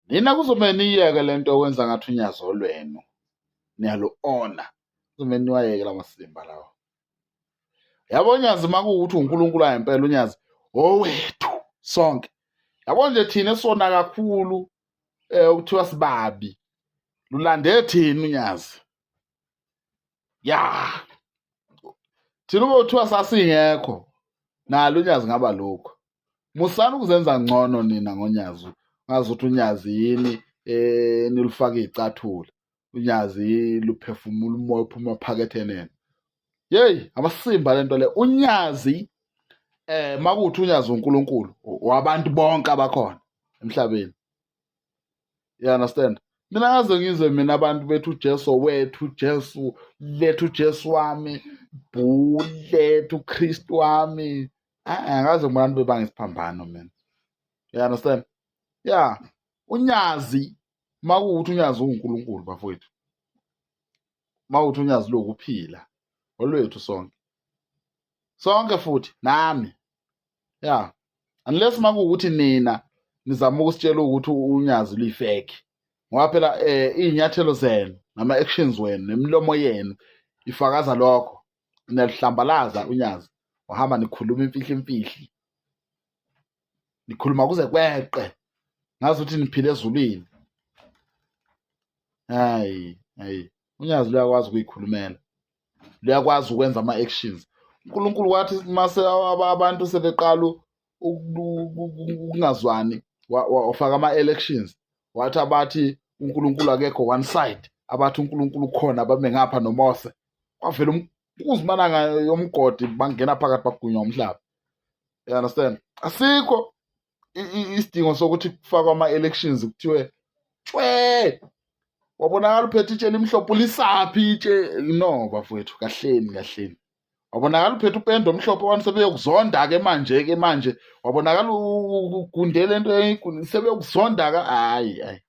Nina kuzomele niyeke le nto yokwenza ngathi unyazi olwenu niyalu-ona. Kuzomele niwayeke la masimba lawa. Yabo unyazi uma kuwukuthi uNkulunkulu angempela unyazi owethu sonke. Yabo nje thina esona kakhulu okuthiwa sibabi lulande thina unyazi. Ya thina ube kuthiwa sasingekho nalo unyazi ngaba lokho. Musani ukuzenza ngcono nina ngonyazi ngazi ukuthi unyazi yini nilufaka iy'cathula unyazi luphefumula umoya uphuma phaketheni enu. Yeyi amasimba lento le unyazi makuthi unyazi uNkulunkulu wabantu bonke abakhona emhlabeni. You understand? Mina ngaze ngizwe mina abantu bethu uJesu wethu Jesu lethu Jesu wami bhu lethu Kristu wami. Angikaze ngibona abantu bebanga isiphambano mina. You understand? Yeah. Unyazi makuwukuthi unyazi uNkulunkulu bafowethu. Makuwukuthi unyazi lokuphila olwethu sonke. Sonke futhi nami. Yeah. Unless makuwukuthi nina nizama ukusitshela ukuthi unyazi luyifake. Ngoba phela iy'nyathelo zenu nama-actions wenu nemilomo yenu ifakaza lokho. Niyalihlambalaza unyazi. Wahamba nikhuluma imfihli imfihli. Nikhuluma kuze kweqe. Ngazi ukuthi niphila ezulwini. Hayi, hayi. Unyazi luyakwazi ukuyikhulumela. Luyakwazi ukwenza ama-actions. uNkulunkulu wathi mase abantu sebeqala ukungazwani wafaka ama-elections. Wathi abathi uNkulunkulu akekho one side, abathi uNkulunkulu ukhona bame ngapha noMose. Kwavela umkuzimana yomgodi bangena phakathi bagwinywa umhlaba. You understand? Asikho isidingo sokuthi kufakwe ama-elections kuthiwe tshwe wabonakala uphethe itshe elimhlophe ulisaphi itshe. No bafowethu, kahleni kahleni. Wabonakala uphethe upende omhlophe abantu sebeyokuzonda-ke manje-ke manje wabonakala ugundele into sebeyokuzonda-ke. Hhayi hhayi.